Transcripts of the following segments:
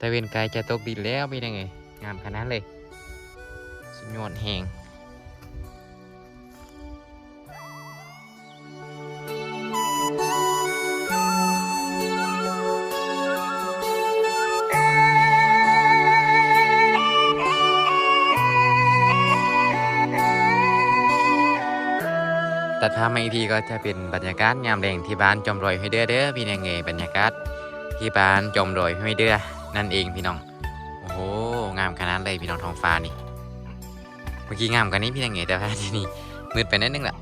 ຕາເວັນໃກ້ຈະຕົກດິນແລ້ວ ເປັນຫຍັງເອີຍ ງາມຂະໜາດເລີຍ ສຸດຍອດແຮງ. ຕັດພາບມາອີກທີກໍຈະເປັນບັນຍາກາດຍາມແລງທີ່ບ້ານຈອມດອຍຫ້ວຍເດື່ອເດີ ພີ່ນ້ອງເອີຍ ບັນຍາກາດທີ່ບ້ານຈອມດອຍຫ້ວຍເດື່ອນັ້ນເອງພີ່ນ້ອງ. ໂອ້ໂຫ ງາມຂະໜາດເລີຍພີ່ນ້ອງ ທ້ອງຟ້ານີ້ ເມື່ອກີ້ງາມກວ່ານີ້ພີ່ນ້ອງເອີຍ ແຕ່ວ່າດຽວນີ້ມືດໄປໜ້ອຍໜຶ່ງລະ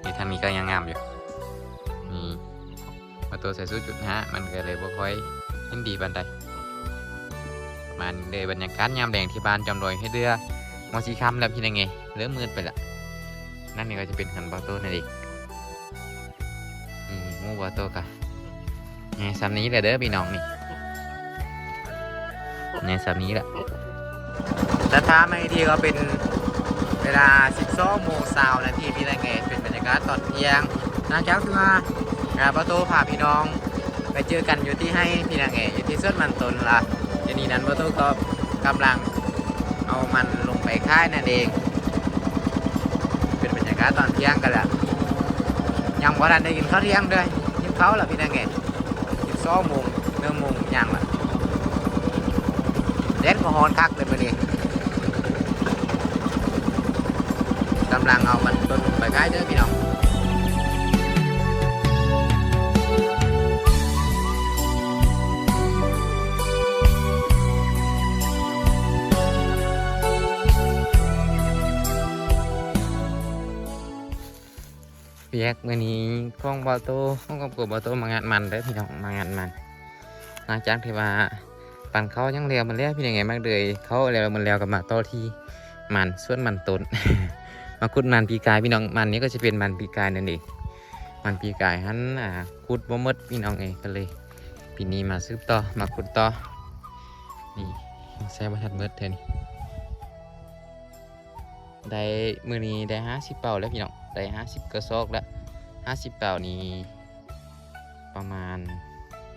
ນີ້ທາງນີ້ກໍຍັງງາມຢູ່ ນີ້ ມາໂຕໃສ່ສູດຈຸດຫ້າ ມັນກໍເລີຍບໍ່ຄ່ອຍເຫັນດີປານໃດ. ມາເດີ ບັນຍາກາດຍາມແລງທີ່ບ້ານຈອມດອຍຫ້ວຍເດື່ອ ມໍຊິຄ່ຳແລ້ວພີ່ນ້ອງເອີຍ ເລີ່ມມືດໄປລະ. ນັ້ນນີ້ກໍຈະເປັນເຮືອນບ່າວໂຕນັ້ນເອງ. ອືມ ໝູ່ບ່າວໂຕກະໃຫຍ່ສ່ຳນີ້ແຫຼະເດີພີ່ນ້ອງ ນີ້ ໃຫຍ່ສ່ຳນີ້ແຫຼະ. ແລະ ຖ້າມາອີກທີກໍເປັນເວລາສິບສອງໂມງຊາວນາທີ ພີ່ນ້ອງເອີຍ ເປັນບັນຍາກາດຕອນທ່ຽງ ຫຼັງຈາກທີ່ວ່າ ອ່າ ບ່າວໂຕພາພີ່ນ້ອງໄປເຈີກັນຢູ່ທີ່ໄຮ່ ພີ່ນ້ອງເອີຍ ຢູ່ທີ່ສວນມັນຕົ້ນລະ. ດຽວນີ້ນັ້ນ ບ່າວໂຕກໍກຳລັງເອົາມັນລົງໄປຂາຍນັ້ນເອງ. ເປັນບັນຍາກາດຕອນທ່ຽງກັນລະ ຍັງບໍ່ທັນໄດ້ກິນເຂົ້າທ່ຽງເດີ ຫິວເຂົ້າລະ ພີ່ນ້ອງເອີຍ. ສິບສອງໂມງ ໜຶ່ງໂມງຍ່າງລະ ແດດກໍຮ້ອນຄັກເລີຍມື້ນີ້. ກຳລັງເອົາມັນຕົ້ນໄປຂາຍເດີພີ່ນ້ອງ. ວຽກມື້ນີ້ຂອງບ່າວໂຕ ຂອງຄອບຄົວບ່າວໂຕ ມາງັດມັນເດີພີ່ນ້ອງ ມາງັດມັນ. ຫຼັງຈາກທີ່ວ່າປັນເຂົ້າຍັງແລ້ວໝົດແລ້ວ ພີ່ນ້ອງເອີຍ ມາເດີຍເຂົ້າແລ້ວໝົດແລ້ວ ກໍມາຕໍ່ທີ່ມັນ ສວນມັນຕົ້ນ ມາຂຸດມັນປີກາຍພີ່ນ້ອງ. ມັນນີ້ກໍຈະເປັນມັນປີກາຍນັ້ນເອງ ມັນປີກາຍຫັ້ນ ອ່າ ຂຸດບໍ່ໝົດພີ່ນ້ອງເອີຍ ກໍເລີຍປີນີ້ມາສືບຕໍ່ ມາຂຸດຕໍ່. ນີ້ ໃສ່ບໍ່ທັນໝົດເທື່ອນີ້. ໄດ້ ມື້ນີ້ໄດ້ຫ້າສິບເປົາແລ້ວພີ່ນ້ອງ ໄດ້ຫ້າສິບກະສອກແລ້ວ. ຫ້າສິບເປົານີ້ປະມານ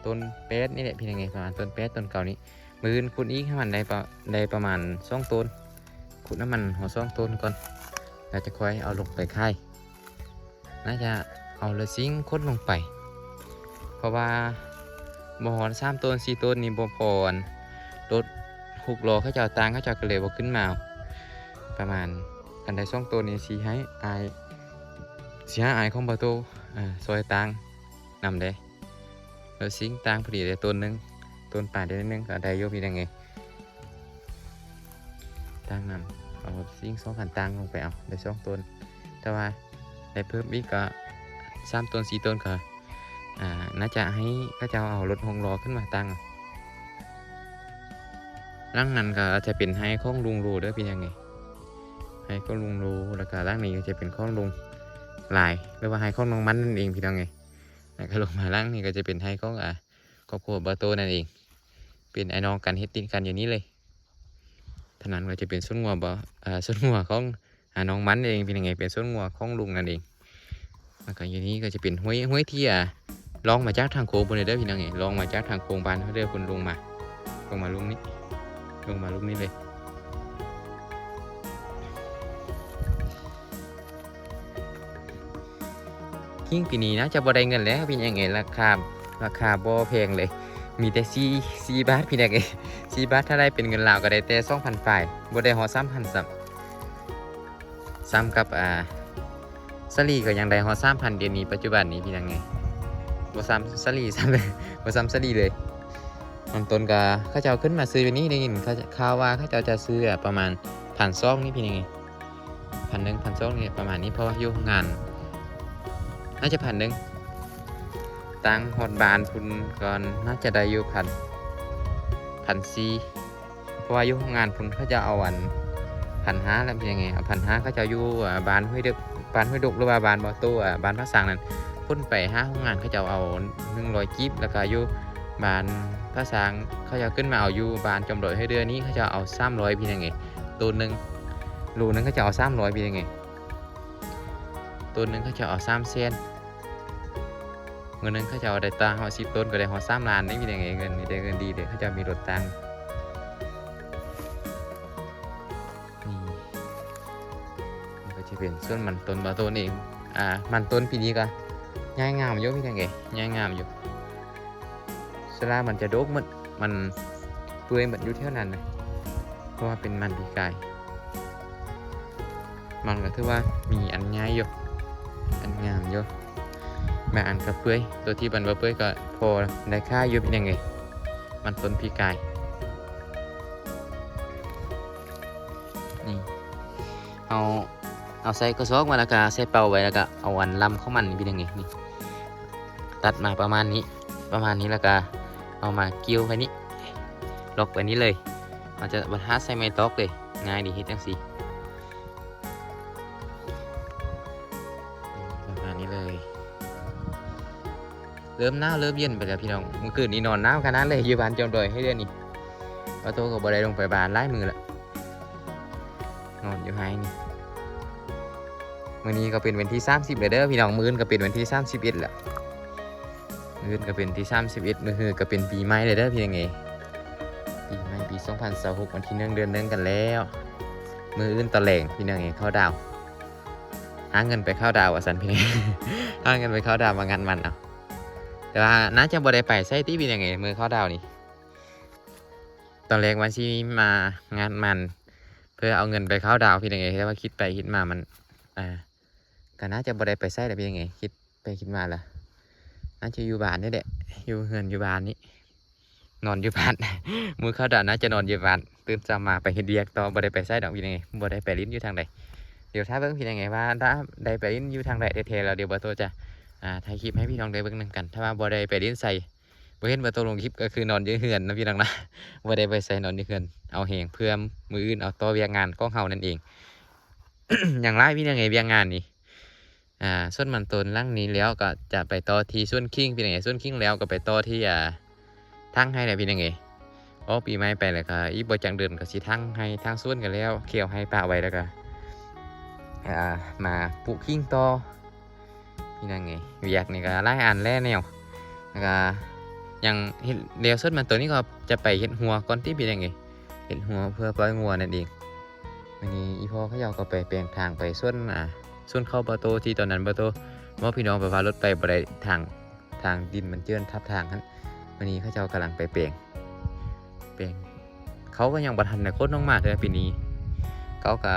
ຕົ້ນແປດນີ້ແຫຼະພີ່ນ້ອງເອີຍ ປະມານຕົ້ນແປດຕົ້ນເກົ້ານີ້. ມື້ອື່ນຂຸດອີກໃຫ້ມັນໄດ້ປະ ໄດ້ປະມານສອງໂຕນ ຂຸດໃຫ້ມັນຮອດສອງໂຕນກ່ອນ ແລ້ວຈະຄ່ອຍເອົາລົງໄປຂາຍ. ໜ້າຈະເອົາລົດຊິງຂົນລົງໄປ ເພາະວ່າບໍ່ຮອດສາມໂຕນ ສີ່ໂຕນນີ້ບໍ່ພໍ ອັນ ລົດຫົກລໍ້ເຂົາເຈົ້າ ຕ່າງເຂົາເຈົ້າກໍເລີຍບໍ່ຂຶ້ນມາເອົາ. ປະມານ ຄັນໄດ້ສອງໂຕນນີ້ ຊິໃຫ້ອ້າຍ ຊິໃຫ້ອ້າຍຂອງບ່າວໂຕ ເອີ ຊ່ອຍຕ່າງນຳເດ້. ລົດຊິງຕ່າງພໍດີໄດ້ໂຕນໜຶ່ງ ໂຕນປາຍໄດ້ໜຶ່ງ ກໍໄດ້ຢູ່ພີ່ນ້ອງເອີຍ. ຕ່າງນຳ ເອົາຊິງສອງຄັນຕ່າງລົງໄປເອົາ ໄດ້ສອງໂຕນ ແຕ່ວ່າໄດ້ເພີ່ມອີກກໍສາມໂຕນ ສີ່ໂຕນ ກໍ ອ່າ ໜ້າຈະໃຫ້ເຂົາເຈົ້າເອົາລົດຫົກລໍ້ຂຶ້ນມາຕັ້ງ. ຫຼັງນັ້ນກໍອາດຈະເປັນໄຮ່ຂອງລຸງໂລເດີພີ່ນ້ອງເອີຍ ໄຮ່ຂອງລຸງໂລ. ແລ້ວກໍຫຼັງນີ້ກໍຈະເປັນຂອງລຸງຫຼາຍ ຫຼືວ່າໄຮ່ຂອງນ້ອງມັນນັ້ນເອງພີ່ນ້ອງເອີຍ. ແລ້ວກໍລົງມາຫຼັງນີ້ກໍຈະເປັນໄຮ່ຂອງ ອ່າ ຄອບຄົວບ່າວໂຕນັ້ນເອງ ເປັນອ້າຍນ້ອງກັນ ເຮັດຕິດກັນຢູ່ນີ້ເລີຍ. ທາງນັ້ນກໍຈະເປັນສວນງົວ ບໍ່ ເອີ ສວນງົວຂອງ ອ່າ ນ້ອງມັນເອງ ເປັນຫຍັງ ເປັນສວນງົວຂອງລຸງນັ້ນເອງ. ແລ້ວກໍຢູ່ນີ້ກໍຈະເປັນຫ້ວຍ ຫ້ວຍທີ່ ອ່າ ລ່ອງມາຈາກທາງໂຄ້ງພຸ້ນເດີພີ່ນ້ອງເອີຍ ລ່ອງມາຈາກທາງໂຄ້ງບ້ານເຮົາເດີພຸ້ນ ລົງມາ ລົງມາລຸ່ມນີ້ ລົງມາລຸ່ມນີ້ເລີຍ. ຄິງປີນີ້ໜ້າຈະບໍ່ໄດ້ເງິນແລ້ວ ເປັນຫຍັງເອີຍ ລາຄາ ລາຄາບໍ່ແພງເລີຍ ມີແຕ່ສີ່ ສີ່ບາດພີ່ນ້ອງເອີຍ ສີ່ບາດ. ຖ້າໄດ້ເປັນເງິນລາວກໍໄດ້ແຕ່ສອງພັນປາຍ ບໍ່ໄດ້ຮອດສາມພັນຊ້ຳ ຊ້ຳກັບ ອ່າ ສາລີກໍຍັງໄດ້ຮອດສາມພັນ ດຽວນີ້ ປັດຈຸບັນນີ້ພີ່ນ້ອງເອີຍ ບໍ່ຊ້ຳສາລີຊ້ຳເລີຍ ບໍ່ຊ້ຳສາລີເລີຍ. ມັນຕົ້ນກໍເຂົາເຈົ້າຂຶ້ນມາຊື້ຢູ່ນີ້ ໄດ້ຍິນຂ່າວວ່າເຂົາເຈົ້າຈະຊື້ ອ່າ ປະມານພັນສອງນີ້ພີ່ນ້ອງເອີຍ ພັນໜຶ່ງ ພັນສອງນີ້ປະມານນີ້ ເພາະວ່າຢູ່ໂຮງງານໜ້າຈະພັນໜຶ່ງ ຕັ້ງຮອດບ້ານພຸ້ນກໍໜ້າຈະໄດ້ຢູ່ພັນ ພັນສີ່ ເພາະວ່າຢູ່ໂຮງງານພຸ້ນເຂົາເຈົ້າເອົາອັນ ພັນຫ້າ ແລ້ວເປັນຫຍັງ ເອົາພັນຫ້າ ເຂົາເຈົ້າຢູ່ ອ່າ ບ້ານຫ້ວຍດົກ ບ້ານຫ້ວຍດົກ ຫຼືວ່າບ້ານບໍ່ໂຕ ອ່າ ບ້ານພາສາງນັ້ນ ພຸ້ນໄປຫາໂຮງງານເຂົາເຈົ້າເອົາໜຶ່ງຮ້ອຍກີບ ແລ້ວກໍຢູ່ບ້ານພາສາງເຂົາເຈົ້າຂຶ້ນມາເອົາຢູ່ບ້ານຈອມດອຍຫ້ວຍເດື່ອນີ້ ເຂົາເຈົ້າເອົາສາມຮ້ອຍ ພີ່ນ້ອງເອີຍ ໂຕນໜຶ່ງ ໂລໜຶ່ງເຂົາເຈົ້າເອົາສາມຮ້ອຍ ພີ່ນ້ອງເອີຍ ໂຕນໜຶ່ງເຂົາເຈົ້າເອົາສາມແສນ. ມື້ໜຶ່ງເຂົາເຈົ້າໄດ້ຕາຮອດສິບໂຕນ ກໍໄດ້ຮອດສາມລ້ານເດ້ ມີແຕ່ເງິນ ມີແຕ່ເງິນດີເດ້ ເຂົາເຈົ້າມີລົດຕັງ. ນີ້ ມັນກໍຈະເປັນສວນມັນຕົ້ນບ່າວໂຕນເອງ. ອ່າ ມັນຕົ້ນປີນີ້ກໍໃຫຍ່ງາມຢູ່ ມີແຕ່ເງິນ ໃຫຍ່ງາມຢູ່. ສາລາມັນຈະດົກໝົດ ມັນເປື່ອຍໝົດຢູ່ແຖວນັ້ນນະ ເພາະວ່າເປັນມັນປີກາຍ. ມັນກໍຖືວ່າມີອັນໃຫຍ່ຢູ່ ອັນງາມຢູ່. ບາງອັນກໍເປື່ອຍ ໂຕທີ່ມັນບໍ່ເປື່ອຍກໍພໍໄດ້ຂາຍຢູ່ ເປັນຫຍັງເອີຍ ມັນຕົ້ນປີກາຍ. ນີ້ ເຮົາເອົາໃສ່ກະສອກມາ ແລ້ວກະໃສ່ເປົາໄວ້ ແລ້ວກະເອົາອັນລຳຂອງມັນນີ້ ເປັນຫຍັງເອີຍ ນີ້ ຕັດມາປະມານນີ້ ປະມານນີ້ ແລ້ວກະເອົາມາກ່ຽວໄວ້ນີ້ ລັອກໄວ້ນີ້ເລີຍ. ເຮົາຈະບໍ່ທາໃສ່ໄມ້ຕອກເລີຍ ງ່າຍດີ ເຮັດຈັ່ງຊີ້ ປະມານນີ້ເລີຍ. ເລີ່ມໜາວເລີ່ມເຢັນໄປແລ້ວພີ່ນ້ອງ. ມື້ຄືນນີ້ນອນໜາວຂະໜາດເລີຍ ຢູ່ບ້ານຈອມດອຍໃຫ້ເດືອນນີ້. ປາໂຕກໍບໍ່ໄດ້ລົງໄປບ້ານຫຼາຍມື້ລະ ນອນຢູ່ໄຮ່ນີ້. ມື້ນີ້ກໍເປັນວັນທີສາມສິບແລ້ວເດີພີ່ນ້ອງ ມື້ອື່ນກໍເປັນວັນທີສາມສິບເອັດແລ້ວ. ມື້ອື່ນກໍເປັນທີສາມສິບເອັດ ມື້ຮືກໍເປັນປີໃໝ່ແລ້ວເດີພີ່ນ້ອງເອີຍ. ປີໃໝ່ປີສອງພັນຊາວຫົກ ວັນທີໜຶ່ງ ເດືອນໜຶ່ງກັນແລ້ວ. ມື້ອື່ນຕອນແລງພີ່ນ້ອງເອີຍ ເຂົ້າດາວ ຫາເງິນໄປເຂົ້າດາວວ່າຊັ້ນພີ່ນ້ອງ ຫາເງິນໄປເຂົ້າດາວມາງານໝັ້ນເອົາ. ແຕ່ວ່າໜ້າຈະບໍ່ໄດ້ໄປໃສຕິພີ່ນ້ອງເອີຍ ມື້ເຂົ້າດາວນີ້. ຕອນແລກວ່າຊິມາງານໝັ້ນ ເພື່ອເອົາເງິນໄປເຂົ້າດາວພີ່ນ້ອງເອີຍ ແຕ່ວ່າຄິດໄປຄິດມາມັນ ອ່າ ກໍໜ້າຈະບໍ່ໄດ້ໄປໃສລະພີ່ນ້ອງເອີຍ. ຄິດໄປຄິດມາລະ ໜ້າຈະຢູ່ບ້ານນີ້ແຫຼະ ຢູ່ເຮືອນຢູ່ບ້ານນີ້ ນອນຢູ່ບ້ານ. ມື້ເຂົ້າດາວໜ້າຈະນອນຢູ່ບ້ານ ຕື່ນເຊົ້າມາໄປເຮັດວຽກຕໍ່ ບໍ່ໄດ້ໄປໃສດອກພີ່ນ້ອງເອີຍ ບໍ່ໄດ້ໄປຫຼິ້ນຢູ່ທາງໃດ. ດຽວຖ້າເບິ່ງພີ່ນ້ອງເອີຍວ່າຖ້າໄດ້ໄປຫຼິ້ນຢູ່ທາງໃດແທ້ໆ ແລ້ວດຽວບ່າວໂຕຈະ ອ່າ ຖ່າຍຄລິບໃຫ້ພີ່ນ້ອງໄດ້ເບິ່ງນຳກັນ. ຖ້າວ່າບໍ່ໄດ້ໄປຫຼິ້ນໃສ ບໍ່ເຫັນວ່າໂຕລົງຄລິບ ກໍຄືນອນຢູ່ເຮືອນນະພີ່ນ້ອງນະ ບໍ່ໄດ້ໄປໃສ ນອນຢູ່ເຮືອນ ເອົາແຮງເພື່ອມື້ອື່ນເອົາຕໍ່ວຽກງານຂອງເຮົານັ້ນເອງ. ຍັງຫຼາຍພີ່ນ້ອງເອີຍ ວຽກງານນີ້. ອ່າ ສວນມັນຕົ້ນຫຼັງນີ້ແລ້ວກໍຈະໄປຕໍ່ທີ່ສວນຄີງພີ່ນ້ອງເອີຍ ສວນຄີງແລ້ວກໍໄປຕໍ່ທີ່ ອ່າ ທາງໄຮ່ແຫຼະພີ່ນ້ອງເອີຍ. ອອກປີໃໝ່ໄປແລ້ວກໍອີກບໍ່ຈັກເດືອນກໍຊິທາງໄຮ່ທາງສວນກັນແລ້ວ ເຂົ້າໄຮ່ປະໄວ້ ແລ້ວກໍ ອ່າ ມາປູກຂີງຕໍ່. ພີ່ນ້ອງເອີຍ ວຽກນີ້ກໍຫຼາຍອັນຫຼາຍແນວ ແລ້ວກໍຍັງເຮັດແລ້ວ ສ່ວນມັນໂຕນີ້ກໍຈະໄປເຮັດຮົ້ວກ່ອນຕິພີ່ນ້ອງເອີຍ ເຮັດຮົ້ວເພື່ອປ່ອຍງົວນັ້ນເອງ. ມື້ນີ້ອີ່ພໍ່ເຂົາເຈົ້າກໍໄປແປງທາງໄປສວນ ອ່າ ສວນເຂົ້າບ່າວໂຕ ທີ່ຕອນນັ້ນບ່າວໂຕບອກພີ່ນ້ອງໄປວ່າລົດໄປບໍ່ໄດ້ ທາງ ທາງດິນມັນເຈື່ອນທັບທາງຫັ້ນ. ມື້ນີ້ເຂົາເຈົ້າກຳລັງໄປແປງ ແປງ ເຂົາກໍຍັງບໍ່ທັນໄດ້ຂົນອອກມາເທື່ອປີນີ້ ເຂົາກໍ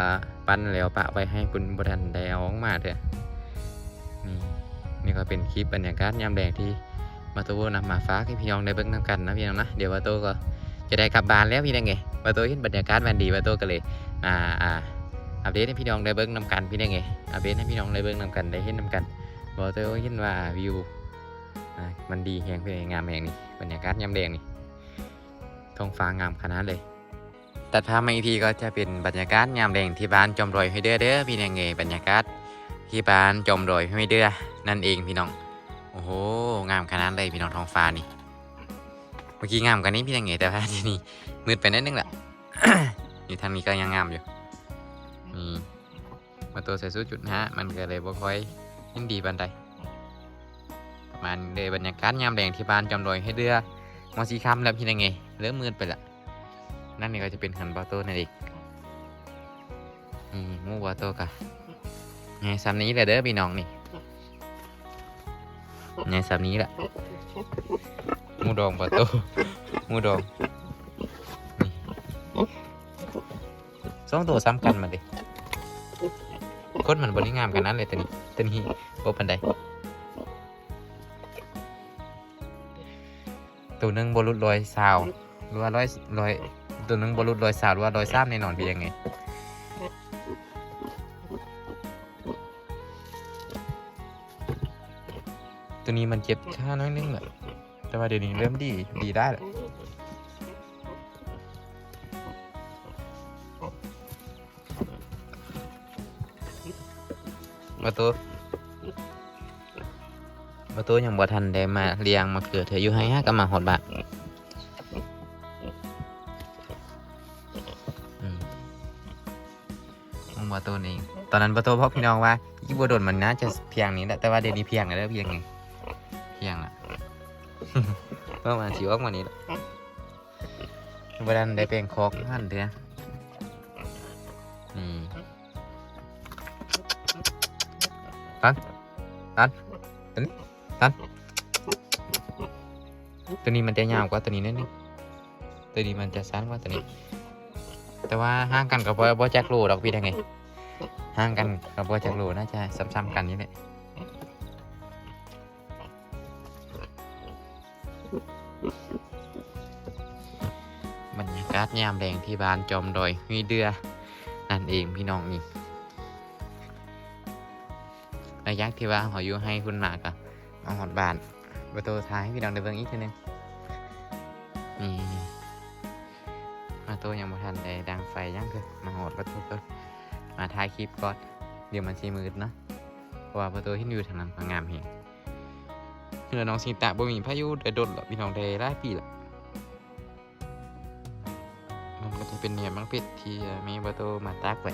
ປັ່ນແລ້ວປະໄວ້ໃຫ້ພຸ້ນ ບໍ່ທັນໄດ້ເອົາອອກມາເທື່ອ. ນີ້ ນີ້ກໍເປັນຄລິບບັນຍາກາດຍາມແລງທີ່ບ່າວໂຕນຳມາຝາກໃຫ້ພີ່ນ້ອງໄດ້ເບິ່ງນຳກັນນະພີ່ນ້ອງນະ. ດຽວບ່າວໂຕກໍຈະໄດ້ກັບບ້ານແລ້ວພີ່ນ້ອງເອີຍ. ບ່າວໂຕເຫັນບັນຍາກາດມັນດີ ບ່າວໂຕກໍເລີຍ ອ່າ ອ່າ ອັບເດດໃຫ້ພີ່ນ້ອງໄດ້ເບິ່ງນຳກັນພີ່ນ້ອງເອີຍ ອັບເດດໃຫ້ພີ່ນ້ອງໄດ້ເບິ່ງນຳກັນ ໄດ້ເຫັນນຳກັນ. ບ່າວໂຕເຫັນວ່າວິວ ອ່າ ມັນດີແຮງພີ່ນ້ອງ ງາມແຮງນີ້ ບັນຍາກາດຍາມແລງນີ້ ທ້ອງຟ້າງາມຂະໜາດເລີຍ. ຕັດພາບມາອີກທີກໍຈະເປັນບັນຍາກາດຍາມແລງທີ່ບ້ານຈອມດອຍຫ້ວຍເດື່ອເດີພີ່ນ້ອງເອີຍ ບັນຍາກາດທີ່ບ້ານຈອມດອຍຫ້ວຍເດື່ອນັ້ນເອງພີ່ນ້ອງ. ໂອ້ໂຫ ງາມຂະໜາດເລີຍພີ່ນ້ອງ ທ້ອງຟ້ານີ້. ເມື່ອກີ້ງາມກວ່ານີ້ພີ່ນ້ອງເອີຍ ແຕ່ວ່າດຽວນີ້ມືດໄປໜ້ອຍໜຶ່ງລະ. ຢູ່ທາງນີ້ກໍຍັງງາມຢູ່ ນີ້ ມາໂຕໃສ່ສູນຈຸດຫ້າ ມັນກໍເລີຍບໍ່ຄ່ອຍເຫັນດີປານໃດ. ປະມານນີ້ເດີ ບັນຍາກາດຍາມແລງທີ່ບ້ານຈອມດອຍຫ້ວຍເດື່ອ. ມາສີ່ຄ່ຳແລ້ວພີ່ນ້ອງເອີຍ ເລີ່ມມືດໄປລະ. ນັ້ນນີ້ກໍຈະເປັນເຮືອນບ່າວໂຕນັ້ນເອງ. ນີ້ໝູ່ບ່າວໂຕກະໃຫຍ່ສ່ຳນີ້ແຫຼະເດີພີ່ນ້ອງນີ້ ໃຫຍ່ສ່ຳນີ້ແຫຼະ. ໝູ່ດອງບ່າວໂຕ ໝູ່ດອງ ນີ້ ສອງໂຕສ່ຳກັນມາເດ. ຂົນມັນບໍ່ໄດ້ງາມຂະໜາດເລີຍ ໂຕນີ້ ໂຕນີ້ບໍ່ປານໃດ. ໂຕໜຶ່ງບໍ່ຫຼຸດຮ້ອຍຊາວ ຫຼືວ່າຮ້ອຍ ຮ້ອຍ ໂຕໜຶ່ງບໍ່ຫຼຸດຮ້ອຍຊາວ ຫຼືວ່າຮ້ອຍສາມແນ່ນອນ ເປັນຫຍັງໄງ. ໂຕນີ້ມັນເຈັບຂາໜ້ອຍໜຶ່ງແຫຼະ ແຕ່ວ່າດຽວນີ້ເລີ່ມດີ ດີໄດ້ແລ້ວ. ບໍ່ໂຕ ບໍ່ໂຕຍັງບໍ່ທັນໄດ້ມາລ້ຽງມະເຂືອເທື່ອ ຢູ່ໄຮ່ຫາກໍມາຮອດບ້ານ. ອືມ ຂອງບ່າວໂຕນີ້ ຕອນນັ້ນບ່າວໂຕບອກພີ່ນ້ອງວ່າ ອີກບໍ່ດົນມັນໜ້າຈະພຽງນີ້ແຫຼະ ແຕ່ວ່າດຽວນີ້ພຽງແລ້ວເດີ ພຽງນີ້ ພຽງ ປະມານຊິອອກມານີ້ລະ ບໍ່ທັນໄດ້ແປງຄອກຫັ້ນເທື່ອ. ນີ້ ຕັນ ຕັນ ຕົວນີ້ ຕັນ ຕົວນີ້ມັນຈະຍາວກວ່າຕົວນີ້ໜ້ອຍໜຶ່ງ ຕົວນີ້ມັນຈະສັ້ນກວ່າຕົວນີ້ ແຕ່ວ່າຫ່າງກັນກໍບໍ່ ບໍ່ຈັກໂລດອກ ພີ່ນ້ອງເອີຍ ຫ່າງກັນກໍບໍ່ຈັກໂລ ໜ້າຈະສ່ຳໆກັນນີ້ແຫຼະ. ບັນຍາກາດຍາມແລງທີ່ບ້ານຈອມດອຍຫ້ວຍເດື່ອນັ້ນເອງ ພີ່ນ້ອງ. ນີ້ ຫຼັງຈາກທີ່ວ່າເຮົາຢູ່ໄຮ່ພຸ້ນມາ ກໍມາຮອດບ້ານ ບໍ່ໂຕຖ່າຍໃຫ້ພີ່ນ້ອງໄດ້ເບິ່ງອີກເທື່ອໜຶ່ງ. ນີ້ ບໍ່ໂຕຍັງບໍ່ທັນໄດ້ດັງໄຟຫຍັງເທື່ອ ມາຮອດ ບໍ່ໂຕກໍມາຖ່າຍຄລິບກ່ອນ ດຽວມັນຊິມືດເນາະ ເພາະວ່າບໍ່ໂຕເຫັນວິວທາງນັ້ນກໍງາມແຮງ. ເຮືອນນ້ອງສິງຕະບໍ່ມີພາຍຸໄດ້ດົນແລ້ວ ພີ່ນ້ອງ ໄດ້ຫຼາຍປີແລ້ວ. ມັນກໍຈະເປັນແໜບໝາກເພັດທີ່ແມ່ບໍ່ໂຕມາຕາກໄວ້.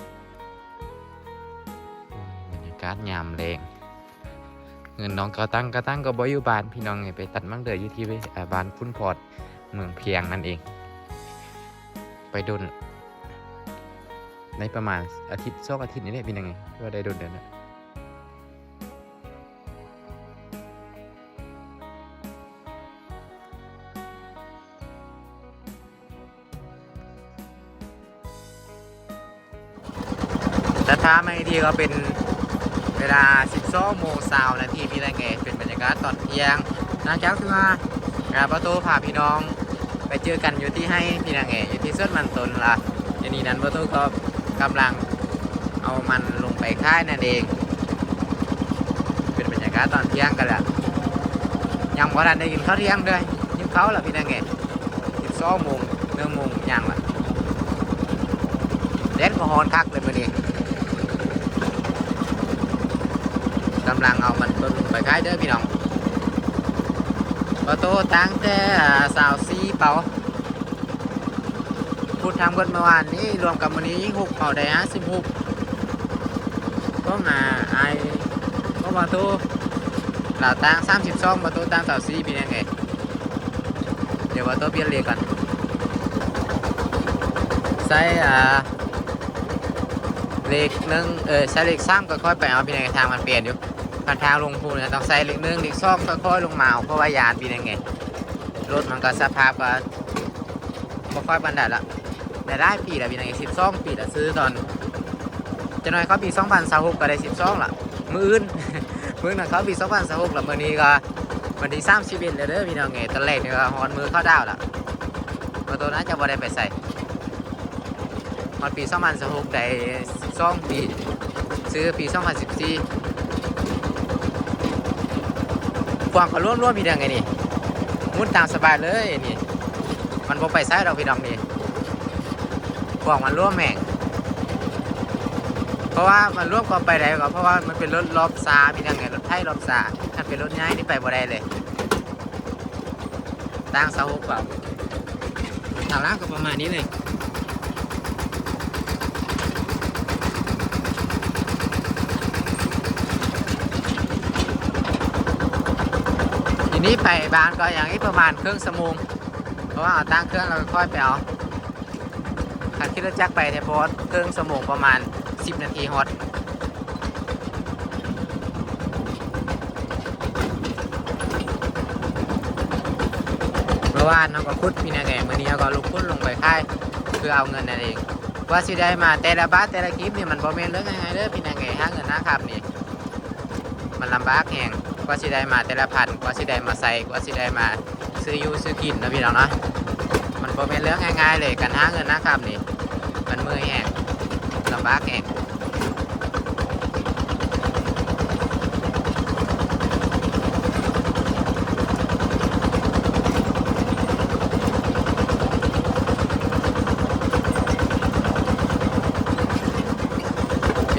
ບັນຍາກາດຍາມແລງ ເຮືອນນ້ອງກະຕັງ ກະຕັງກໍບໍ່ຢູ່ບ້ານ ພີ່ນ້ອງເອີຍ ໄປຕັດໝາກເດືອຢູ່ທີ່ ອາ ບ້ານຝຸ່ນພອດ ເມືອງພຽງນັ້ນເອງ. ໄປດົນ ໄດ້ປະມານອາທິດສອງອາທິດນີ້ແຫຼະ ພີ່ນ້ອງເອີຍ ວ່າໄດ້ດົນເດີນະ. ແຕ່ຖ້າມາອີກທີກໍເປັນເວລາສິບສອງໂມງຊາວນາທີ ພີ່ນ້ອງເອີຍ ເປັນບັນຍາກາດຕອນທ່ຽງ ຫຼັງຈາກທີ່ວ່າ ອາ ປະຕູພາພີ່ນ້ອງໄປເຈີກັນຢູ່ທີ່ໄຮ່ ພີ່ນ້ອງເອີຍ ຢູ່ທີ່ສວນມັນຕົນລະ. ດຽວນີ້ນັ້ນປະຕູກໍກຳລັງເອົາມັນລົງໄປຂາຍນັ້ນເອງ ເປັນບັນຍາກາດຕອນທ່ຽງກັນລະ ຍັງບໍ່ທັນໄດ້ກິນເຂົ້າທ່ຽງເດີ້ ຫິວເຂົ້າລະ ພີ່ນ້ອງເອີຍ. ສິບສອງໂມງ ໜຶ່ງໂມງຫຍັງລະ ແດດກໍຮ້ອນຄັກເລີຍມື້ນີ້ ກຳລັງເອົາມັນຕົ້ນໄປຂາຍເດີ້ພີ່ນ້ອງ. ປະຕູຕັ້ງແຕ່ ອາ ຊາວສີ່ເປົາ ພຸດທຳເບິດເມື່ອວານນີ້ ລວມກັບມື້ນີ້ອີກຫົກເປົາ ໄດ້ຫ້າສິບຫົກ ກໍມາອາຍ ກໍປະຕູ ລາວຕັ້ງສາມສິບສອງ ປະຕູຕັ້ງຊາວສີ່ ເປັນຫຍັງເອີຍ? ດຽວວ່າໂຕປ່ຽນເລກກ່ອນ ໃສ່ ອ່າ ເລກໜຶ່ງ ເອີ ໃສ່ເລກສາມ ຄ່ອຍໆໄປເອົາ ພີ່ນ້ອງ ທາງມັນປ່ຽນຢູ່. ຄັນທາງລົງພູນະ ຕ້ອງໃສ່ເລກໜຶ່ງ ເລກສອງ ຄ່ອຍໆລົງມາເອົາ ເພາະວ່າຢ້ານ ພີ່ນ້ອງເອີຍ ລົດມັນກໍສະພາບກໍບໍ່ຄ່ອຍປານໃດລະ. ໄດ້ຫຼາຍປີແລ້ວພີ່ນ້ອງເອີຍ ສິບສອງປີແລ້ວ ຊື້ຕອນ ຈັກໜ້ອຍເຂົ້າປີສອງພັນຊາວຫົກກໍໄດ້ສິບສອງລະ ມື້ອື່ນ ມື້ນັ້ນເຂົ້າປີສອງພັນຊາວຫົກລະ ມື້ນີ້ກໍວັນທີສາມສິບເອັດແລ້ວເດີພີ່ນ້ອງເອີຍ. ຕອນແລກນີ້ກໍຮອດມື້ເຂົ້າດາວລະ ບໍ່ໂຕໜ້າຈະບໍ່ໄດ້ໄປໃສ ຮອດປີສອງພັນຊາວຫົກໄດ້ສິບສອງປີ ຊື້ປີສອງພັນສິບສີ່ ພວງກໍລວມໆ ພີ່ນ້ອງເອີຍນີ້ ໝູນຕາມສະບາຍເລີຍນີ້ ມັນບໍ່ໄປໃສດອກພີ່ນ້ອງນີ້ ພວງມັນລວມແຮງ ເພາະວ່າມັນລວມກໍໄປໄດ້ ກໍເພາະວ່າມັນເປັນລົດລອບຊ້າ ພີ່ນ້ອງເອີຍ ລົດໄຖລອບຊ້າ ຄັນເປັນລົດໃຫຍ່ນີ້ໄປບໍ່ໄດ້ເລີຍ ຕ່າງຊາວຫົກເປົາ ຕາລາງກໍປະມານນີ້ເລີຍ. ທີນີ້ໄປບ້ານກໍຍັງອີກປະມານເຄິ່ງຊົ່ວໂມງ ເພາະວ່າເອົາຕັ້ງເຄື່ອງແລ້ວຄ່ອຍໄປເອົາ ຄັນຂີ່ລົດຈັກໄປແທ້ບໍ່ເຄິ່ງຊົ່ວໂມງ ປະມານສິບນາທີຮອດ. ເມື່ອວານເຮົາກໍຂຸດພີ່ນ້ອງເອີຍ ມື້ນີ້ເຮົາກໍລຸກຂຸດລົງໄປຂາຍ ເພື່ອເອົາເງິນນັ້ນເອງ. ກວ່າຊິໄດ້ມາແຕ່ລະບາດແຕ່ລະກີບນີ້ ມັນບໍ່ແມ່ນເລື່ອງງ່າຍໆເດີພີ່ນ້ອງເອີຍ ຫາເງິນຫາຄຳນີ້ ມັນລຳບາກແຮງ ກວ່າຊິໄດ້ມາແຕ່ລະພັນ ກວ່າຊິໄດ້ມາໃຊ້ ກວ່າຊິໄດ້ມາຊື້ຢູ່ຊື້ກິນເນາະພີ່ນ້ອງເນາະ ມັນບໍ່ແມ່ນເລື່ອງງ່າຍໆເລີຍ ການຫາເງິນຫາຄຳນີ້ ມັນເມື່ອຍແຮງ ລຳບາກແຮງ.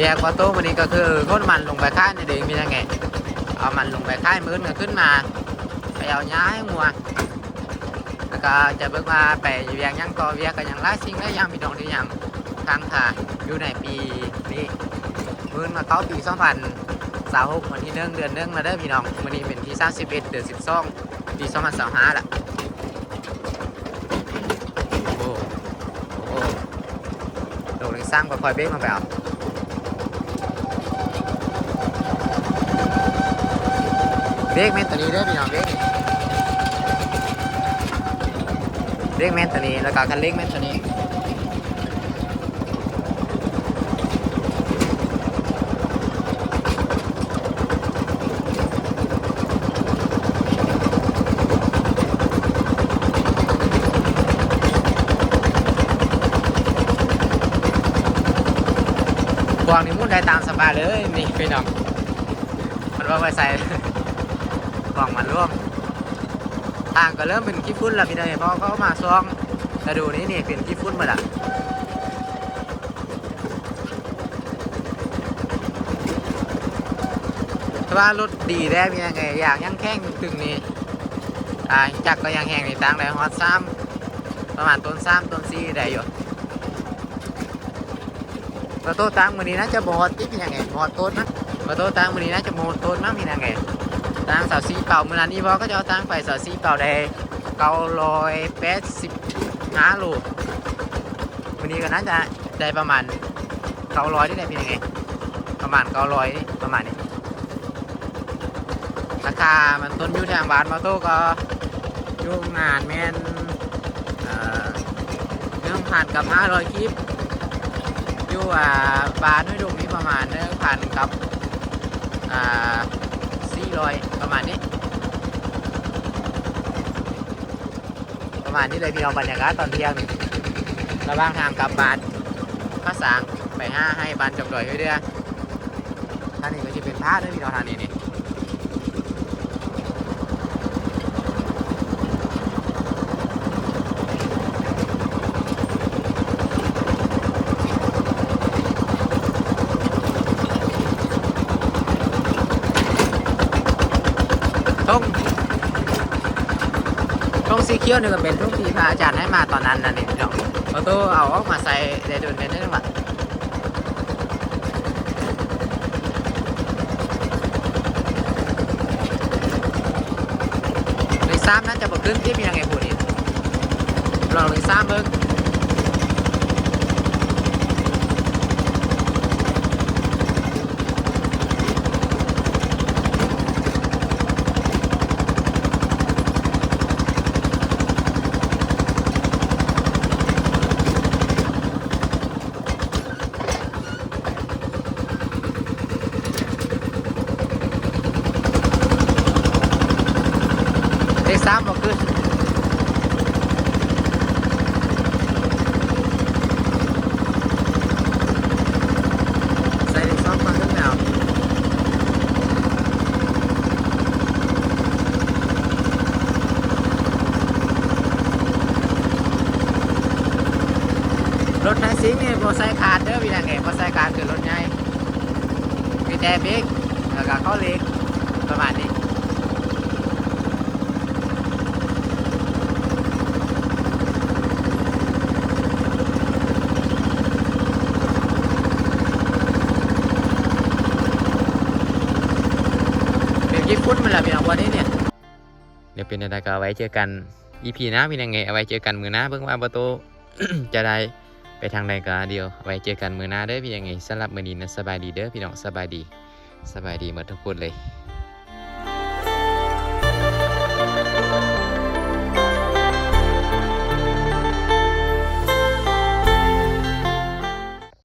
ວຽກປະຕູມື້ນີ້ກໍຄືຂົນມັນລົງໄປຂາຍນັ້ນເອງ ມີຫຍັງແດ່ ເອົາມັນລົງໄປຂາຍ ມື້ອື່ນກໍຂຶ້ນມາໄປເອົາຫຍ້າໃຫ້ງົວ ແລ້ວກໍຈະເບິ່ງວ່າໄປວຽກຫຍັງຕໍ່ ວຽກກໍຍັງຫຼາຍສິ່ງຫຼາຍຢ່າງ ພີ່ນ້ອງ ທີ່ຍັງຄ້າງຄາຢູ່ໃນປີນີ້ ມື້ອື່ນກໍເຂົ້າປີສອງພັນຊາວຫົກ ວັນທີໜຶ່ງ ເດືອນໜຶ່ງແລ້ວເດີພີ່ນ້ອງ ມື້ນີ້ເປັນທີສາມສິບເອັດ ເດືອນສິບສອງ ປີສອງພັນຊາວຫ້າລະ. ໂອ້ ໂອ້ ໂດດເລັ່ງຊັງ ຄ່ອຍໆເບຣກລົງໄປເອົາ. ເບຣກແມ່ນໂຕນີ້ເດີພີ່ນ້ອງ ເບຣກນີ້ ເບຣກແມ່ນໂຕນີ້ ແລ້ວກໍຄັນເລັ່ງແມ່ນໂຕນີ້. ພວກນີ້ໝູນໄດ້ຕາມສະບາຍເລີຍນີ້ພີ່ນ້ອງ ມັນບໍ່ໄວ້ໃສ່ ຂອງມັນລວມ. ທາງກໍເລີ່ມເປັນຂີ້ຝຸ່ນແລ້ວພີ່ນ້ອງ ເພາະເຂົາມາຊ່ວງລະດູນີ້ນີ້ເປັນຂີ້ຝຸ່ນໝົດລະ. ແຕ່ວ່າລົດດີແດ່ ມີຫຍັງແດ່ ຢາງຍັງແຂງຕຶງໆນີ້ ອ່າ ຈັກກໍຍັງແຮງນີ້ ຕັ້ງໄດ້ຮອດສາມ ປະມານຕົ້ນສາມ ຕົ້ນສີ່ໄດ້ຢູ່. ປະຕູຕັ້ງມື້ນີ້ໜ້າຈະບໍ່ຮອດຕິດຫຍັງແດ່ ບໍ່ຮອດຕົ້ນນະ ປະຕູຕັ້ງມື້ນີ້ໜ້າຈະບໍ່ຮອດຕົ້ນມັ້ງ ມີຫຍັງແດ່ ຕັ້ງຊາວສີ່ເປົາ. ມື້ນັ້ນນີ້ບໍ່ ເຂົາເຈົ້າຕັ້ງໄປຊາວສີ່ເປົາ ໄດ້ເກົ້າຮ້ອຍແປດສິບຫ້າໂລ. ມື້ນີ້ກໍໜ້າຈະ ໄດ້ປະມານເກົ້າຮ້ອຍນີ້ແຫຼະ ເປັນຫຍັງ ປະມານເກົ້າຮ້ອຍນີ້ ປະມານນີ້. ລາຄາມັນຕົ້ນຢູ່ທາງບ້ານມາໂຕກໍຢູ່ງານແມ່ນ ເອີ ໜຶ່ງພັນກັບຫ້າຮ້ອຍກີບ ຢູ່ ອ່າ ບ້ານຫ້ວຍດົງນີ້ປະມານໜຶ່ງພັນກັບ ອ່າ ສີ່ຮ້ອຍ ປະມານນີ້. ປະມານນີ້ເລີຍພີ່ນ້ອງ ບັນຍາກາດຕອນທ່ຽງນີ້ ລະຫວ່າງທາງກັບບ້ານພະສາງ ໄປຫາໄຮ່ບ້ານຈອມດອຍຫ້ວຍເດືອ. ທາງນີ້ກໍຊິເປັນພາເດີພີ່ນ້ອງ ທາງນີ້ນີ້. ທົ່ງ ທົ່ງສີຂຽວນີ້ກໍເປັນທົ່ງທີ່ພະອາຈານໃຫ້ມາຕອນນັ້ນນັ້ນເອງພີ່ນ້ອງ ບໍ່ໂຕເອົາອອກມາໃສ່ໄດ້ດົນແລ້ວນີ້ຫວາ. ເລກສາມໜ້າຈະບໍ່ຂຶ້ນຕິ ມີຫຍັງໃຫ້ຜູ້ນີ້ ລອງເລກສາມເບິ່ງ. ເລກສາມບໍ່ຂຶ້ນ ໃສ່ເລກສອງມາຂຶ້ນແລ້ວ. ລົດໄຮຊີງນີ້ບໍ່ໃສ່ຄາດເດີພີ່ນ້ອງເອີຍ ບໍ່ໃສ່ຄາດຄືລົດໃຫຍ່ ມີແຕ່ເບຣກ ແລ້ວກໍເຂົ້າເລກ ປະມານນີ້. ເປັນຂີ້ຝຸ່ນໝົດແລ້ວພີ່ນ້ອງ ບ່ອນນີ້ນີ້. ດຽວເປັນແນວໃດກໍໄວ້ເຈີກັນອີພີໜ້າພີ່ນ້ອງເອີຍ ເອົາໄວ້ເຈີກັນມື້ໜ້າ ເບິ່ງວ່າບໍ່ໂຕຈະໄດ້ໄປທາງໃດ ກໍດຽວໄວ້ເຈີກັນມື້ໜ້າເດີພີ່ນ້ອງເອີຍ. ສຳລັບມື້ນີ້ນະ ສະບາຍດີເດີພີ່ນ້ອງ ສະບາຍດີ ສະບາຍດີໝົດທຸກຄົນເລີຍ.